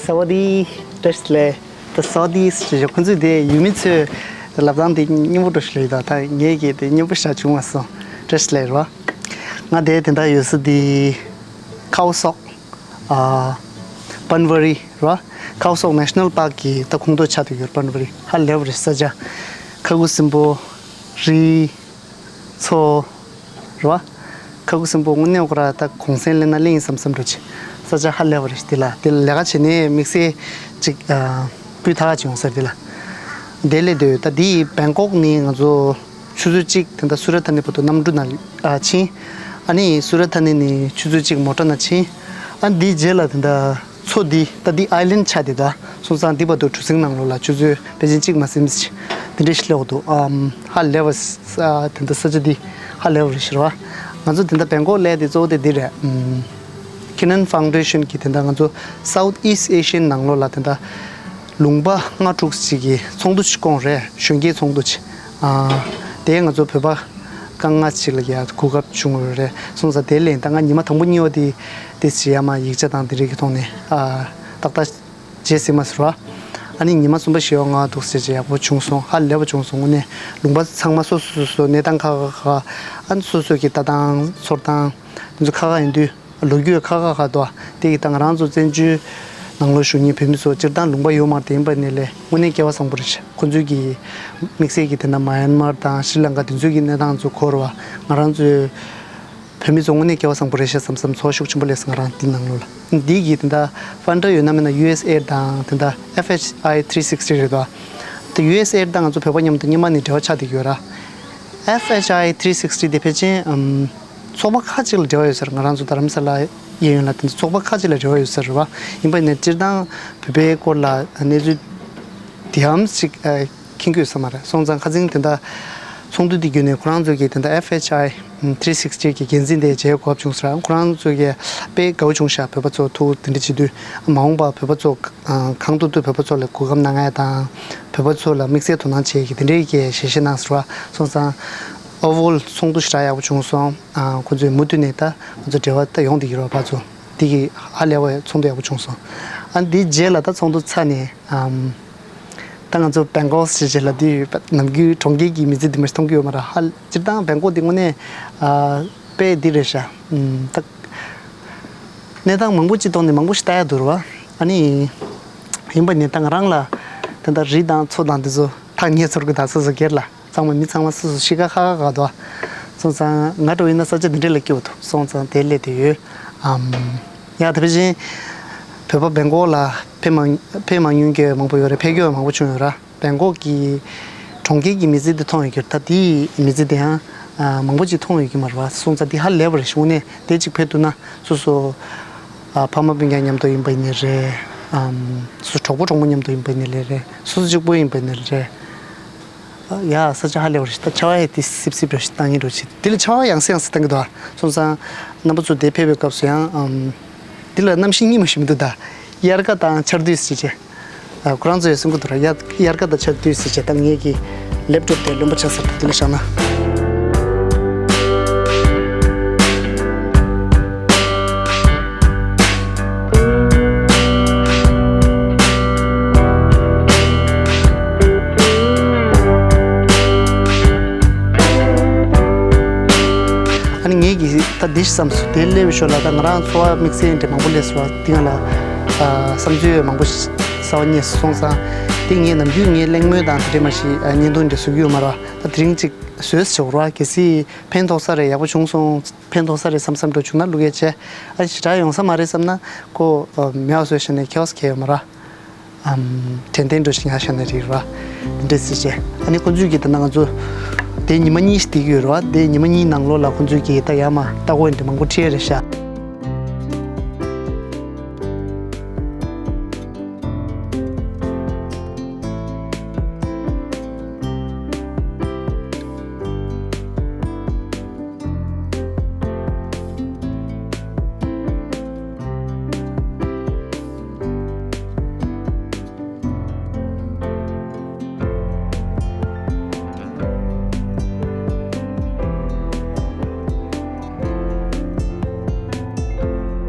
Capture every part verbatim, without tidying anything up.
Sawadee, བཀྲ་ཤིས་བདེ་ལེགས། ད་Sawadee ཞེས་ཁོང་ཚོས་དེ་ཡུལ་མི་ཚོས་ལབ་སྟངས་དེ་སྙན་པོ་འདྲ་ཞིག་ལབ་ཡོད། ད་ད་ངས་ཀྱིས་དེ་སྙན་པོ་ཞེ་དྲག་བྱུང་མ་སོང་། བཀྲ་ཤིས་བདེ་ལེགས་རེད་བ། ང་དེ་དེ་འདྲ་ཡོད་ས་དེ་ཁའོ་སོག་ཨ། པན་ཝ་རི་རེད་བ། ཁའོ་སོག་National Park གི་ད་ཁོངས་གཏོགས་ཆགས་བསྡད་ཡོད། པན་ཝ་རི་ཧ་ལས་པ་རེད། ས་ཆ་ཁ་ཁུ་སིམ་པོ། རི། མཚོ། རེད་བ། ཁ་ཁུ་སིམ་པོ་དངོས་གནས་ཁོ་ར་ད་གུང་སེང་ལེན་ན་གླེང་ཡིན་བསམ་བསམ་འགྲོ་ཆེ། ས་ཆ་ཧ་ལས་པ་རེད། དེ་ལ་དེ་ལ་ལས་ཀ་བྱས་ནས་དམིགས་བསལ་ཅིག་ཨ། སྤུས་དག་ཅིག་ཡོང་ས་རེད། དེ་ལ་དེ་ལས་དེ་ད་དེ་བེང་ཀོག་ནས་ང་ཚོ་ཆུ་ཚོད་གཅིག་དེ་འདྲ་སུ་ར་ཐ་ནི་བར་དུ་གནམ་གྲུ་ནང་ཨ་ཕྱིན། ཨ་ནི་སུ་ར་ཐ་ནི་ནས་ཆུ་ཚོད་གཅིག་མོ་ཊ་ནང་ཕྱིན། ཨ་འདིའི་རྗེས་ལ་དེ་འདྲ་མཚོ་འདི་ད་འདི་island ཆགས་བསྡད་ད། སོང་ཙང་འདི་བར་དུ་གྲུ་གཟིངས་ནང་ལོགས་ལ་ཆུ་ཚོད་ཕལ་ཆེར་གཅིག་མ་ཟིན་ཙམ་དེ་འདྲ་ཞིག་སླེབས་འདུག་ཨམ། ཧ་ལས་པ་ས་དེ་འདྲ་ས་ཆ་འདི་ཧ་ལས་པ་རེད་ཤག་ར་བ། ང་ཚོ་དེ་འདྲ་བེང་ཀོག་སླེབས་དེ་གཙོ་བོ་དེ་འདི་རེད། ཨམ། Canaan Foundation གི་དེ་འདྲ་ང་ཚོ་South East Asian ནང་ལོགས་ལ་དེ་འདྲ་ལུང་པ་ལྔ་དྲུག་ཅིག་གི་ཚོགས་འདུ་ཞིག་བསྐོངས་རེད། གཞོན་སྐྱེས་ཚོགས་འདུ་ཅིག་ཨ། དེ་ང་ཚོ་བོད་པ་སྐར་མ་ལྔ་ཅིག་ལ་ཡ་གོ་སྐབས་བྱུང་ཡོད་རེད། སོང་ཙང་དེ་ལས་ད་ང་ཉི་མ་དང་པོ་གཉིས་པ་དེ་དེ་བྱེད་ཡ་མ་ཡིག་ཆ་དང་དེ་རིགས་ཀྱི་ཐོག་ནས་ཨ། ཏག་ཏག་བྱེད་སྲིད་མ་ཟེར་བ། ཨ་ནི་ཉི་མ་གསུམ་པ་བཞི་པ་ལྔ་པ་འདུག་ཟེར་བྱས་ཡག་པོ་བྱུང་སོང་། ཧ་ལས་པ་བྱུང་སོང་། དངོས་གནས་ལུང་པ་ཚང་མ་སོ་སོ་སོ་སོ་གནས་སྟངས་ཁག་ཁག་ཁག་ཨ་ནི་སོ་སོ་གི་ལྟ་སྟངས་ཚོར་སྟངས་དེ་ཚོ་ཁག་ཁག་ཡིན་དུས། ལོ་རྒྱུས་ཁག་ཁག་ཁག་འདུག་དེ་གི་ད་ང་རང་ཚོ་བཙན་བྱོལ་ནང་ལོགས་བཞུགས་མཁན་བོད་མི་ཚོ་སྤྱིར་བཏང་ལུང་པ་ཡོད་མ་རེད། དེ་ཡིན་པ་ནས་ལས་དངོས་གནས་སྐལ་བ་བཟང་པོ་རེད་ཤག་ཁོང་ཚོའི་གི་དམིགས་བསལ་གྱི་དེ་འདྲ་མ་ཡན་མར་དང་ཤྲི་ལང་ཀ་དེ་ཚོའི་གི་གནས་སྟངས་ཚོ་གོ་རེད་བ། ང་རང་ཚོའི་བོད་མི་ཚོ་དངོས་གནས་སྐལ་བ་བཟང་པོ་རེད་ཤག་བསམ་བསམ་ཚོར་ཤུགས་ཆེན་པོ་སླེབས་སོང་ང་རང་འདི་ནང་ལོགས་ལ། འདི་གི་དེ་འདྲ་ཕན་ཌར་ཡོད་ན་མེད་ན་ཡུ་ཨེས་ཨེ་དང་དེ་འདྲ་ཨེཕ་ཨེཆ་ཨའི་ཐི་རི་སིག་སི་ཊི་རེད་བ། དེ་ཡུ་ཨེས་ཨེ་དང་ང་ཚོ་བོད་པ་མཉམ་དུ་སྔོན་མ་ནས་འབྲེལ་བ་ཆགས་བསྡད་ཀྱི་ཡོད་ར། ཨེཕ་ཨེཆ་ཨའི་ཐི་རི་སིག་སི་ཊི་དེ་ཕལ་ཆེར་ཨམ། ཚོགས་པ་ཁག་ཅིག་ལ་འབྲེལ་བ་ཡོད་ས་རེད། ང་རང་ཚོ་རྡ་རམ་ས་ལ་གཡས་གཡོན་ལ་དེ་ཚོ་ཚོགས་པ་ཁག་ཅིག་ལ་འབྲེལ་བ་ཡོད་ས་རེད་བ། ཡིན་པ་ནས་སྤྱིར་བཏང་བོད་པའི་སྐོར་ལ་གནས་ཚུལ་དེའམ་ཅིག་ཨ། མཁྱེན་གྱི་ཡོད་ས་མ་རེད། སོང་ཙང་ཁ་སང་དེ་འདྲ་ཚོགས་འདུ་དེ་བརྒྱུད་ནས་ཁོ་རང་ཚོ་གིས་དེ་འདྲ་ཨེཕ་ཨེཆ་ཨའི་ཐི་རི་སིག་སི་ཊི་གི་འགན་འཛིན་དེ་བྱེད་གོ་སྐབས་བྱུང་ས་རེད། ཁོ་རང་ཚོ་གིས་དཔེ་དགའ་བོ་བྱུང་ཤག་བོད་པ་ཚོ་ཐུག་དེ་འདྲ་བྱེད་དུས་མ་འོངས་པ་བོད་པ་ཚོ་གང་ཐུབ་ཐུབ་བོད་པ་ཚོ་ལ་གོ་སྐབས་གནང་ཡ་དང་། བོད་པ་ཚོ་ལ་དམིགས་བསལ་དོ་སྣང་བྱེད་ཀྱི་དེ་འདྲའི་གི་ཞལ་བཞེས་གནང་ཟེར་བ། སོང་ཙང་ཨོ་ཝོལ་ཚོགས་འདུ་ཞེ་དྲག་ཡག་པོ་བྱུང་སོང་། ཨ། ཁོ་ཚོས་མུ་མཐུད་ནས་ད་ང་ཚོ་འབྲེལ་བ་ད་ཡོང་བསྡད་ཀྱི་རེད་བ། ཕར་ཚུར་དེ་གི་ཧ་ལས་པའི་ཚོགས་འདུ་ཡག་པོ་བྱུང་སོང་། ཨ། འདིའི་རྗེས་ལ་ད་ཚོགས་འདུ་ཚར་ནས་ཨམ། ད་ང་ཚོ་བེང་ཀོག་ཞེས་བྱས་ལ་དུས་ནམ་རྒྱུན་གྲོང་ཁྱེར་གྱི་མི་ཚེ་འདི་མ་ཞིག་མཐོང་གི་ཡོད་མ་རེད། ཧ་ལ་སྤྱིར་བཏང་བེང་ཀོག་འདི་དངོས་གནས་ཨ། དཔེ་འདི་རེད་ཤག་ཨམ། ད། གནས་སྟངས་མང་པོ་ཅིག་ཐོག་ནས་མང་པོ་ཞིག་ལྟ་ཡ་འདུག་ར་བ། ཨ་ནི། ཡིན་པ་ནི་ད་ང་རང་ལ་ད་ལྟ་རི་དང་མཚོ་དང་འདི་ཚོ་ཐག་ཉེ་ཚོར་གི་ད་སོ་སོ་སྒེར་ལ་ཚང་མ་མི་ཚང་མ་སོ་སོ་གཤིས་ཀ་ཁ་ཁ་ག་འདུག་སོང་ཙང་ང་འགྲོ་ཡིན་ན་ས་ཆ་འདི་འདྲ་ལ་སྐྱིད་པོ་འདུག་སོང་ཙང་དེ་སླེབས་བསྡད་ཡོད། ཨམ། ཡ་དེ་བཞིན་བོད་པ་བེང་ཀོག་ལ་ཕེབས་མ་ཕེབས་མ་མྱོང་མཁན་མང་པོ་ཡོད་རེད། ཕེབས་མཁན་མང་པོ་བྱུང་ཡོད་ར། བེང་ཀོག་གི་གྲོང་ཁྱེར་གྱི་མི་ཚེ་འདི་མཐོང་ཡོད་ཀྱི་རེད། ད་དེའི་མི་ཚེ་འདི་ཡང་ཨ། མང་པོ་ཅིག་མཐོང་ཡོད་ཀྱི་མ་རེད་བ། སོང་ཙང་འདི་ཧ་ལས་པ་རེད། དངོས་གནས་དེ་གཅིག་ཕེབས་ཐུབ་ན་སོ་སོ་ཨ། ཕ་མ་སྤུན་ཀྱག་མཉམ་དུ་ཡིན་པ་ཡིན་ནའི་རེད། ཨམ། སོ་སོ་གྲོགས་པོ་གྲོགས་མོ་མཉམ་དུ་ཡིན་པ་ཡིན་ནའི་རེད། སོ་སོ་གཅིག་པུ་ཡིན་པ་ཡིན་ནའི་རེད། ཡ་ས་ཆ་ཧ་ལས་པ་རེད། ད་ཆར་པ་ཡ་དེ་སིབ་སིབ་རེད་ཤག་བཏང་གི་འགྲོ་ཆེ། དེ་ལ་ཆར་པ་ཡང་སེ་ཡང་སེ་བཏང་གི་འདུག་ཨ། སོང་ཙང་རྣམ་པ་ཚོ་དེ་ཕེབས་པའི་སྐབས་སུ་ཡང་ཨམ། དེ་ལ་གནམ་གཤིས་སྙིང་མ་ཞིག་མི་འདུག་ད་དབྱར་ཁ་དང་ཆར་དུས་ཟེར་བྱས། ཨ། ཁོ་རང་ཚོ་ཡང་གསུང་གི་འདུག་ར། དབྱར་དབྱར་ཁ་དང་ཆར་དུས་ཟེར་བྱས། ད་ངེད་ཀྱི་ལེབ་ཊོབ་དེ་རློན་པ་ཆགས་ཚར་འདུག་དེ་ལ་བཞག་ན། ཨ་ནི་ངེད་ཀྱིས་ད་འདི་བསམ་སོང་། དེ་སླེབས་ཞོར་ལ་ད་ང་རང་ཚོར་བ་དམིགས་བསལ་འདྲ་མང་པོ་སླེབས་སོང་བ། དེ་ཡང་ལ་ཨ། བསམ་ཚུལ་མང་པོ་ཞིག་གསར་པ་རྙེད་སོང་ཙང་། དེ་ངས་ནམ་རྒྱུན་ངའི་གླེང་མོལ་དང་དེ་འདྲས་མ་ཞིག་ཨ། བརྙན་ཐུང་འདྲ་བཟོ་གི་ཡོད་མ་རེད་བ། ད་དེ་རིང་ཅིག་བཟོས་ཟེར་བ་རེད་བ། གལ་སྲིད་ཕན་ཐོགས་ས་རེད། ཡག་པོ་བྱུང་སོང་། ཕན་ཐོགས་ས་རེད་བསམ་བསམ་འདྲ་བྱུང་ན་བླུག་ཡས་བྱས། ཨ་ཞེ་དྲག་ཡོང་ས་མ་རེད་བསམ་ན་ཁོ་མེད་པ་བཟོས་བཞག་ནས་ཁྱད་པར་གང་ཡང་ཡོད་མ་རེད། ཨམ། དྲན་རྟེན་འདྲ་ཞིག་ཉར་བཞག་ན་འགྲིག་རེད་བ། འདི་འདྲས་ཟེར་བྱས། ཨ་ནི་ཁོང་ཚོས་ཀྱིས་ད་ནང་ང་ཚོ་དེ་ཉི་མ་གཉིས་ཤིག་བསྡད་ཀྱི་ཡོད་རེད་བ། དེ་ཉི་མ་གཉིས་ནང་ལོགས་ལ་ཁོང་ཚོས་ཀྱིས་ད་ཡར་མར་ལྟ་སྐོར་འདི་མང་པོ་ཁྲིད་ཡས་རེད་ཤག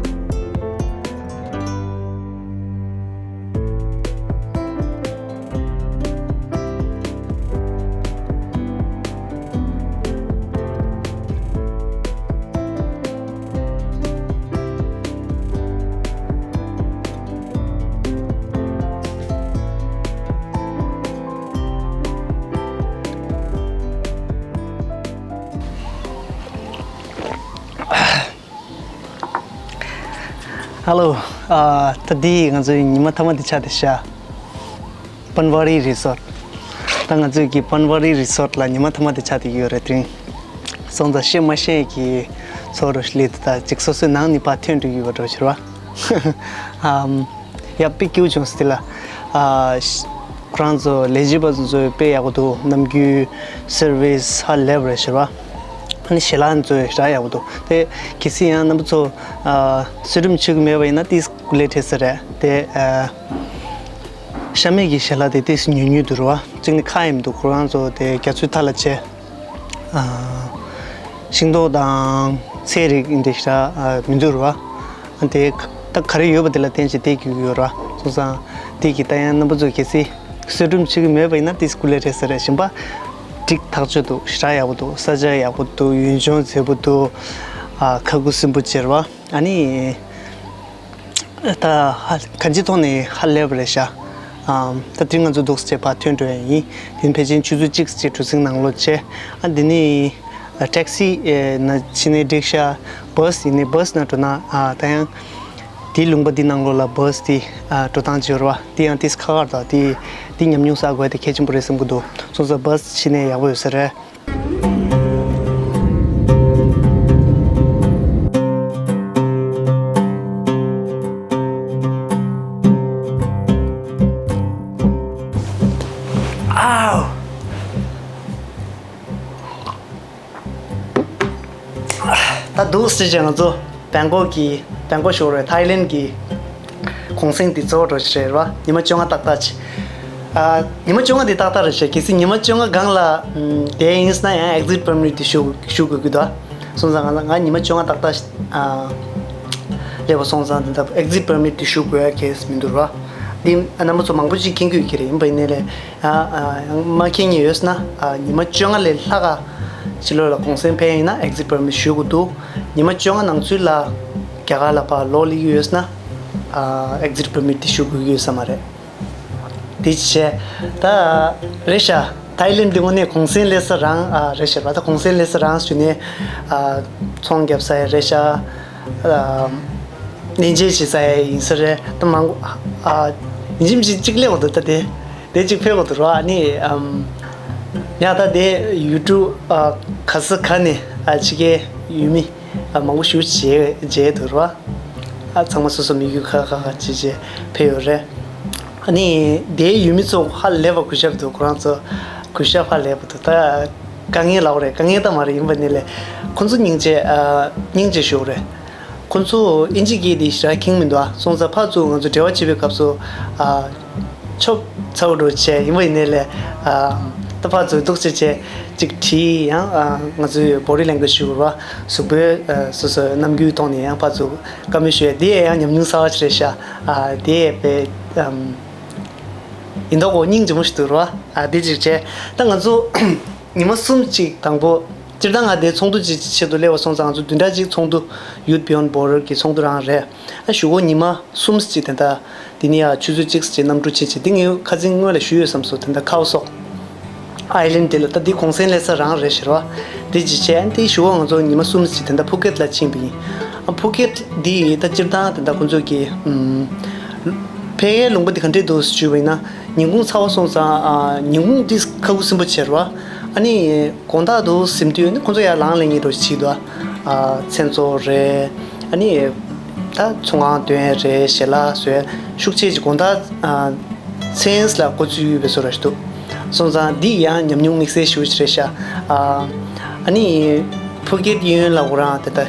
Hello. ཨ། ད་འདི་ང་ཚོའི་ཉི་མ་མཐའ་མ་འདི་ཆགས་བསྡད་ཤག་པན་ཝ་རི་རི་སོར། ད་ང་ཚོའི་གི་པན་ཝ་རི་རི་སོར་ལ་ཉི་མ་མཐའ་མ་འདི་ཆགས་བསྡད་ཀྱི་ཡོད་རེད་དེ་རིང་། སོང་ཙང་ཤེས་མ་ཤེས་ཀྱི་ཚོར་རོ་ལི་ད་ཅིག་སོ་སོའི་ནང་ནས་ཕར་ཐོན་འགྲོ་གི་ཡོད་པ་འགྲོ་ཕྱིར་བ། ཨམ། ཡ་པི་ཀིའུ་ཆུང་སི་ལ། ཨ། ཁོ་རང་ཚོ་ལས་བྱེད་པ་ཚོ་དཔེ་ཡག་པོ་འདུག་ནམ་རྒྱུན་སར་བིས་ཧ་ལས་པ་རེད་ཤག་པ། ཨ་ནི་ཞལ་ལག་ཚོ་ཧྲ་ཡག་པོ་འདུག་དེ་གལ་སྲིད་ཡང་རྣམ་པ་ཚོ། ཨ། ཚུལ་ཁྲིམས་ཆོད་ཀྱི་མེད་པ་ཡིན་ན་ཏིས་ཀུ་ལེ་ཁྲེ་ས་རེད་དེ། ཨ། ཤ་མེད་ཀྱི་ཞལ་ལག་དེ་ཏིས་ཉུང་ཉུང་འདུག་རེད་བ། གཅིག་ནི་ཁ་ཡིན་མི་འདུག་ཁོ་རང་ཚོ་དེ་རྒྱ་མཚོའི་མཐའ་ལ་བྱས། ཨ། ཤིང་ཏོག་དང་ཚལ་རིགས་འདི་ཤ་མི་འདུག་རེད་བ། དེ་ད་ག་རེ་ཡོད་པ་དེ་ལ་བརྟེན་བྱས་དེ་རྒྱུག་གི་ཡོད་རེད་བ། སོང་ཙང་དེ་གི་ད་ཡང་རྣམ་པ་ཚོ་གལ་སྲིད་ཚུལ་ཁྲིམས་ཆོད་ཀྱི་མེད་པ་ཡིན་ན་ཏིས་ཀུ་ལེ་རེད་ས་རེད། གཞན་པ་འགྲིག་ཐག་ཆོད་འདུག་ཞེ་དྲག་ཡག་པོ་འདུག་ས་ཆ་ཡག་པོ་འདུག་ཡུལ་ལྗོངས་མཛེས་པོ་འདུག་ཨ། ཁ་ཁུ་སིམ་པོ་བྱེད་རེད་བ། ཨ་ནི། ད་ཧ་གང་ཅིའི་ཐོག་ནས་ཧ་ལས་པ་རེད་ཤག་ཨམ། ད་དེ་ང་ཚོ་འདུག་སེ་བྱས་ཕར་ཐོན་འགྲོ་ཡ་ཡིན། དེ་ནི་ཕལ་ཆེར་ཆུ་ཚོད་གཅིག་ཙམ་གྲུ་གཟིངས་ནང་ལོགས་བྱས། ཨ། དེ་ནི་ཊེག་སི་ན་ཕྱིན་ནའི་འགྲིག་ཤག་བྷ་སི་ཡིན་ནའི་བྷ་སི་ནང་འགྲོ་ན། ཨ། ད་ཡང་དེའི་ལུང་པ་འདི་ནང་ལོགས་ལ་བྷ་སི་དེ། ཨ། འགྲོ་སྟངས་ཅིག་ཡོད་རེད་བ། དེ་ཡང་ཏིས་ཁག་ཁག་རེད། དེ་དེ་ཉམས་མྱོང་བསགས་དགོས་དེ་གལ་ཆེན་པོ་རེད་བསམ་གྱི་འདུག་སོང་ཙང་བྷ་སི་ཕྱིན་ནའི་ཡག་པོ་ཡོད་ས་རེད། ཨའོ། ད་འདུག་སེ་བྱས་ང་ཚོ་བེང་ཀོག་གི་བེང་ཀོག་ཞོར་བའི་ཐའི་ལེན་གྱི་གུང་གསེང་འདི་གཙོ་བོ་འགྲོ་ཞིག་རེད་བ། ཉི་མ་བཅོ་ལྔ་ཏག་ཏག་ཅིག་ཨ། ཉི་མ་བཅོ་ལྔ་འདི་ཏག་ཏག་རེད་ཤག་གལ་སྲིད་ཉི་མ་བཅོ་ལྔ་སྒང་ལ་བསྡད་ཡིན་ཟེར་ན་ཡང་ཨེག་ཛིཊ་པར་མིཊ་དེ་ཞུ་ཞུ་དགོས་ཀྱི་འདུག་སོང་ཙང་ང་ང་ཉི་མ་བཅོ་ལྔ་ཏག་ཏག་ཨ། སླེབས་པ་སོང་ཙང་དེ་འདྲ་ཨེག་ཛིཊ་པར་མིཊ་དེ་ཞུ་དགོས་ཡ་གལ་མི་འདུག་ར། འདི་རྣམ་པ་ཚོ་མང་པོ་ཅིག་མཁྱེན་གྱི་ཡོད་ཀྱི་རེད། ཡིན་པ་ཡིན་ནའི་ལས་ཡང་ཡང་མ་མཁྱེན་མཁན་ཡོད་ཟེར་ན། ཉི་མ་བཅོ་ལྔ་ལས་ལྷག་ག་ཕྱི་ལོགས་ལ་གུང་གསེང་ཕེབས་ཡིན་ན་ཨེག་ཛིཊ་པར་མིཊ་ཞུ་དགོས་འདུག་ཉི་མ་བཅོ་ལྔ་ནང་ཚུད་ལ་རྒྱ་གར་ལ་ཕར་ལོག་སླེབས་ཀྱི་ཡོད་ཟེར་ན་ཨེག་ཛིཊ་པར་མིཊ་དེ་ཞུ་དགོས་ཀྱི་ཡོད་ས་མ་རེད། དེ་བྱས་ད་རེད་ཤག་ཐའི་ལེན་འདི་དངོས་གནས་གུང་གསེང་སླེབས་ས་རང་ཨ་རེད་ཤག་པ། ད་གུང་གསེང་སླེབས་ས་རང་ཞུ་ནས་ཨ་ཚོང་རྒྱབ་ས་ཡ་རེད་ཤག་ཨ་གནས་མཇལ་བྱེད་ས་ཡ་ཡིན་ས་རེད། ད་མང་པོ་ཨ་ཡིན་གཅིག་མིན་གཅིག་གཅིག་སླེབས་འོང་འདུག་ད་དེ་དེ་གཅིག་ཕེབས་འོང་འདུག་རོ། ཨ་ནི་ཨམ་ཡ་ད་དེ་ཡུ་ཊུབ་ཨ་ག་ས་ག་ནས་ཨ་ཕྱི་རྒྱལ་ཡུལ་མི་ཨ་མང་པོ་ཞིག་མཇལ་མཇལ་འདུག་རོ། ཨ་ཚང་མ་སོ་སོ་མི་རྒྱུད་ཁ་ཁ་ཁ་ཅིག་ཅིག་ཕེབས་ཡོད་རེད། ཨ་ནི་དེའི་ཡུལ་མི་ཚོ་ཧ་ལས་པ་གུས་ཞབས་འདུག་ཁོ་རང་ཚོ་གུས་ཞབས་ཧ་ལས་པ་འདུག་ད་དཀའ་ངལ་ལབ་རེད། དཀའ་ངལ་ད་མ་རེད། ཡིན་པ་ནི་ལས་ཁོ་ཚོ་སྙིང་རྗེ་ཨ་སྙིང་རྗེ་ཞུ་རེད། ཁོ་ཚོ་ཨིན་ཇི་སྐད་དེ་ཞེ་དྲག་མཁྱེན་མི་འདུག་ཨ་སོང་ཙང་ཕར་ཚུར་ང་ཚོ་འབྲེལ་བ་བྱེད་པའི་སྐབས་སུ་ཨ་ཆོབ་ཚ་བོ་འགྲོ་བྱས། ཡིན་པ་ཡིན་ནའི་ལས་ཨ་ད་ཕར་ཚུར་འདུག་སེ་བྱས་ཅིག་བྲིས་ཡང་ཨ་ང་ཚོའི་བོ་ཌི་ལེང་གུ་ཨེཇ་ཞུ་བ་གཟུགས་པོའི་ཨ་སོ་སོའི་རྣམ་འགྱུར་ཐོག་ནས་ཡང་ཕར་ཚུར་བཀའ་མོལ་ཞུ་ཡ་དེ་ཡང་ཉམས་མྱོང་གསར་བ་ཞིག་རེད་ཤག་ཨ་དེ་དཔེ་ཨམ་ཡིན་མདོག་ཁོག་སྙིང་རྗེ་མོ་ཞིག་འདུག་རོ། ཨ་དེ་ཅིག་བྱས། ད་ང་ཚོ་ཉི་མ་གསུམ་ཅིག་དང་པོ་སྤྱིར་བཏང་ང་དེ་ཚོགས་འདུ་ཅིག་ཆེད་དུ་སླེབས་པ་སོང་ཙང་ང་ཚོ་བདུན་ཕྲག་གཅིག་ཚོགས་འདུ་Youth Beyond Border གི་ཚོགས་འདུ་རང་རེད། ཨ་གཞུག་གུ་ཉི་མ་གསུམ་ཅིག་དེ་འདྲ་དེ་ནི་ཡ་ཆུ་ཚོད་གཅིག་ཅིག་གནམ་གྲུ་ཆེ་ཆེ་དེ་ངས་ཁ་སང་སྔོན་ལ་ཞུས་ཡོད་བསམ་སོང་། དེ་འདྲ་ཁའོ་སོག་ཨའི་ལན་དེ་ལ་ད་འདི་གུང་གསེང་སླེབས་ས་རང་རེད་ཟེར་བ། དེ་ཅི་བྱས་ཨ་དེ་ཞུ་བ་ང་ཚོ་ཉི་མ་གསུམ་ཅིག་དེ་འདྲ་ཕུ་ཀེད་ལ་ཕྱིན་པ་ཡིན། ཨ་ཕུ་ཀེད་འདི་ད་སྤྱིར་བཏང་དེ་འདྲ་ཁོང་ཚོ་གི་ཨམ་ཕ་གིའི་ལུང་པ་འདི་ག་འདྲས་འདུག་ཞུས་པ་ཡིན་ན་ཉིན་གུང་ཚ་བ་སོང་ཙང་ཨ་ཉིན་གུང་འདི་ཁ་ཁུ་སིམ་པོ་བྱེད་རེད་བ། ཨ་ནི་དགོང་དག་ཏུ་གཟིམ་དུས་ནི་ཁོང་ཚོ་ཡར་ལངས་ལེན་གྱི་འགྲོ་བྱེད་འདུག་ཨ་མཚན་ཚོགས་རེད། ཨ་ནི་ད་ཚོང་ཁང་སྟོན་རེད། ཞལ་ལག་བཟོས་ཤུགས་ཆེ་ཅིག་དགོང་དག་ཨ་མཚན་ལ་འགོ་ཚུགས་ཡོད་པའི་བཟོ་འདྲ་ཞིག་འདུག་སོང་ཙང་འདི་ཡང་ཉམས་མྱོང་དམིགས་བསལ་ཞེ་པོ་ཅིག་རེད་ཤག་ཨ་ཨ་ནི་ཕུ་ཀེད་གཡས་གཡོན་ལ་འོ་རང་དེ་ལྟ་དེ་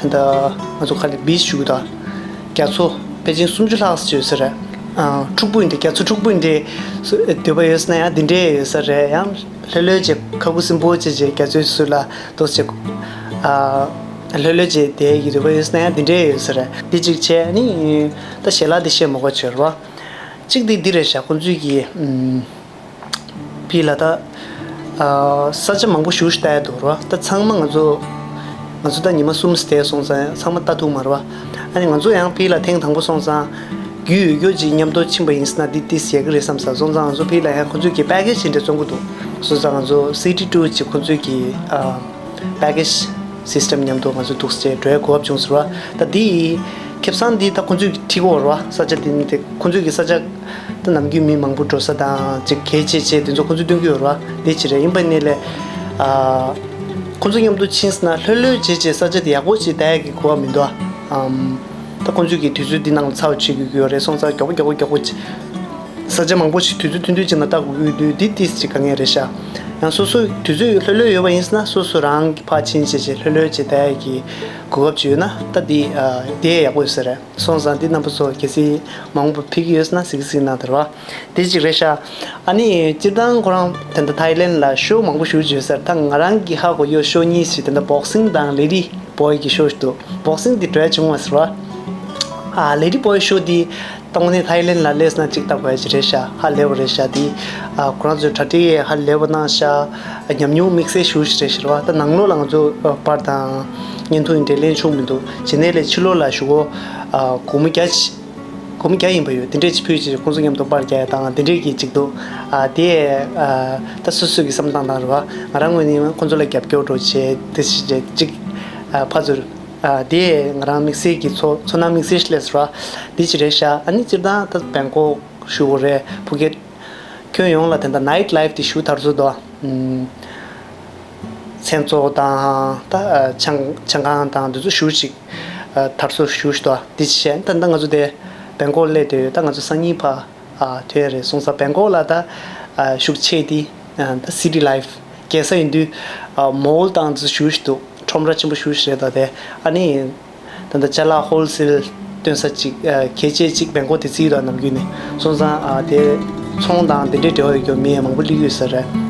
ལྟ་ང་ཚོ་ཁ་ལ་བིཆ་ཞུ་གི་འདུག་རྒྱ་མཚོ་ཕལ་ཆེར་སུམ་ཅུ་ལྷག་ཙམ་ཡོད་ས་རེད། ཨ་ཕྲུ་གུ་འདི་རྒྱ་མཚོ་ཕྲུ་གུ་འདི་འདོད་པ་ཡོད་ས་ན་ཡང་འདི་འདྲས་ཡོད་ས་རེད། ཡང་ལྷོད་ལྷོད་བྱས་ཁ་ཁུ་སིམ་པོ་བྱས་བྱས་རྒྱ་མཚོའི་ཚུལ་ལ་འདུག་སེ་ཨ་ལྷོད་ལྷོད་བྱས་བསྡད་ཀྱི་འདོད་པ་ཡོད་ས་ན་ཡང་འདི་འདྲས་ཡོད་ས་རེད། འདི་གཅིག་བྱས་ནི་ད་ཞལ་ལག་འདི་བཤད་མ་དགོས་ཆེ་རེད་བ། གཅིག་འདི་འདི་རེད་ཤག་ཁོང་ཚོའི་གི་ཨམ། ཕི་ལ་ད། ཨ་ས་ཆ་མང་པོ་ཞེ་པོ་ཅིག་ལྟ་ཡ་འདུག་ར། ད་ཚང་མ་ང་ཚོ། ང་ཚོ་ད་ཉི་མ་གསུམ་བསྡད་སོང་ཙང་ཚང་མ་ལྟ་ཐུབ་མ་རེད་བ། ཨ་ནི་ང་ཚོ་ཡང་ཕི་ལ་ཐེངས་དང་པོ་སོང་ཙང་། རྒྱུས་ཡོད་རྒྱུ་ཅིག་མཉམ་དུ་ཕྱིན་པ་ཡིན་ཟེར་ན་འདི་ཏིས་ཡག་གི་རེད་བསམ་ས། སོང་ཙང་ང་ཚོ་ཕི་ལ་ཡང་ཁོང་ཚོས་ཀྱི་པེ་ཀེཇ་ཅིག་འདྲ་བཙོང་གི་འདུག་སོང་ཙང་ང་ཚོ་སི་ཊི་ཊུར་ཅིག་ཁོང་ཚོས་ཀྱི་ཨ་པེ་ཀེཇ་སིས་ཊེམ་མཉམ་དུ་ང་ཚོ་འདུག་སེ་འགྲོ་ཡ་གོ་སྐབས་བྱུང་ཟེར་བ། ད་འདི་ ཁེ་བཟང་འདི་ད་ཁོང་ཚོས་ཁྲིད་ཀྱི་ཡོད་རེད་བ། ས་ཆ་དེ་ནི་དེ་ཁོང་ཚོས་ཀྱི་ས་ཆ་ད་ནམ་རྒྱུན་མི་མང་པོ་འགྲོ་ས་དང་ཅིག་གལ་ཆེ་ཆེ་དེ་ཚོ་ཁོང་ཚོས་སྟོན་གྱི་ཡོད་རེད་བ། དེ་ཅི་རེད། ཡིན་པ་ནི་ལས་ཨ་ཁོང་ཚོ་མཉམ་དུ་ཕྱིན་སོང་ན་ལྷོད་ལྷོད་བྱས་བྱས་ས་ཆ་དེ་ཡག་པོ་ཞིག་བལྟ་ཡག་གི་གོ་བ་མི་འདུག་ཨ། ཨམ། ད་ཁོང་ཚོས་ཀྱི་དུས་ཚོད་འདི་ནང་ལ་ཚ་བ་བྱེད་དགོས་ཀྱི་ཡོད་རེད། སོང་ཙང་མགྱོགས་པོ་མགྱོགས་པོ་མགྱོགས་པོ་བྱས། ས་ཆ་མང་པོ་ཞིག་དུས་ཚོད་ཐུང་ཐུང་ཅིག་ནང་ལྟ་དགོས་ཀྱི་འདུག་འདི་ཏིས་ཅིག་དཀའ་ངལ་རེད་ཤག་ཡང་སོ་སོ་དུས་ཚོད་ལྷོད་ལྷོད་ཡོད་པ་ཡིན་ཟེར་ན་སོ་སོ་རང་གི་ཕར་ཕྱིན་བྱས་བྱས་ལྷོད་ལྷོད་བྱས་བསྡད་ཡག་གི་གོ་སྐབས་ཅིག་ཡོད་ན་ད་འདི་ཨ་འདི་ཡག་པོ་ཡོད་ས་རེད། སོང་ཙང་འདི་རྣམ་པ་ཚོ་གལ་སྲིད་མ་འོངས་པ་ཕེབས་ཀྱི་ཡོད་ཟེར་ན་གཟིགས་གཟིགས་གནང་དང་ར། འདི་ཅིག་རེད་ཤག་ཨ་ནི་སྤྱིར་བཏང་ཁོ་རང་ད་ལྟ་ཐའི་ལེན་ལ་ཤོ་མང་པོ་ཞེ་པོ་ཅིག་ཡོད་ས་རེད། ད་ང་རང་གི་ཧ་གོ་ཡོད་ཤོ་གཉིས་ཤིག་ད་ལྟ་བོག་སིང་དང་ལེ་ཌི་བོའི་གི་ཤོ་ཞིག་འདུག་བོག་སིང་འདི་འགྲོ་ཡ་བྱུང་བ་ཟེར་བ། ཨ་ལེ་ཌི་བོའི་ཤོ་འདི་ད་དངོས་གནས་ཐའི་ལེན་ལ་སླེབས་ན་ཅིག་ལྟ་དགོས་ཡ་ཅིག་རེད་ཤག་ཧ་ལས་པ་རེད་ཤག་འདི་ཨ་ཁོ་རང་ཚོའི་གྲ་སྒྲིག་ཧ་ལས་པ་གནང་ཤག་ཉམས་མྱོང་དམིགས་བསལ་ཞེ་པོ་ཞིག་རེད་ཤག་རེད་བ། ད་ནང་ལོགས་ལ་ང་ཚོ་པར་དང་བརྙན་ཐུང་འབྲེལ་ལེན་བྱུང་མི་འདུག་བྱས་ནས་ལས་ཕྱི་ལོགས་ལ་ཞུ་གོ་ཨ་སྒོར་མོ་བརྒྱ་ཅིག་སྒོར་མོ་བརྒྱ་ཡིན་པ་ཡོད། དེ་འདྲས་ཅིག་ཕུལ་ཅིག་ཁོང་ཚོ་མཉམ་དུ་པར་རྒྱག་ཡ་དང་དེ་འདྲས་ཀྱི་ཅིག་འདུག་ཨ་དེ་ཨ་ད་སོ་སོ་གི་བསམ་སྟངས་དང་རེད་བ། ང་རང་ངོས་ནས་ཁོང་ཚོ་ལ་རྒྱབ་སྐྱོར་འགྲོ་བྱས་དེ་ཅིག་ཅིག་ཨ་ཕར་ཚུར་ཨ་དེ་ང་རང་དམིགས་བསལ་གྱི་ཚོ་ཚོར་སྣང་དམིགས་བསལ་ཞིག་སླེབས་སོང་ར། དེ་ཅིག་རེད་ཤག་ཨ་ནི་སྤྱིར་བཏང་ད་བེང་ཀོག་ཞུ་དགོས་རེད། ཕུ་ཀེད་ཁྱོན་ཡོངས་ལ་དེ་འདྲ་ནའིཊ་ལའིཕ་དེ་ཞེ་པོ་དར་སོང་འདུག་ཨ། མཚན་ཚོགས་དང་ད་ཨ་ཆང་ཆང་ཁང་དང་དེ་ཚོ་ཞེ་པོ་ཅིག་ཨ་དར་སོང་ཞེ་པོ་ཞིག་འདུག་དེ་ཅི་བྱས་ད་ད་ང་ཚོ་དེ་བེང་ཀོག་སླེབས་བསྡད་ཡོད། ད་ང་ཚོ་སང་ཉིན་ཕར་ཨ་ཐོན་ཡ་རེད། སོང་ཙང་བེང་ཀོག་ལ་ད་ཨ་ཤུགས་ཆེ་དེ་ཨ་ད་སི་ཊི་ལའིཕ་རྒྱལ་ས་ཡིན་དུས་ཨ་མོལ་དང་དེ་ཚོ་ཞེ་པོ་ཞིག་འདུག་ཁྲོམ་ར་ཆེན་པོ་ཞེ་པོ་ཞིག་རེད། ད་དེ་ཨ་ནི། ད་ལྟ་ཅ་ལག་ཧོལ་སེལ་སྟོན་ས་ཅིག་ཨ་གལ་ཆེ་ཅིག་བེང་ཀོག་དེ་བརྩིས་དང་ནམ་རྒྱུན་ནས། སོང་ཙང་ཨ་དེ་ཚོང་དང་དེ་འདྲའི་འབྲེལ་བ་ཡོད་རྒྱུ་མི་མང་པོ་སླེབས་ཡོད་ས་རེད།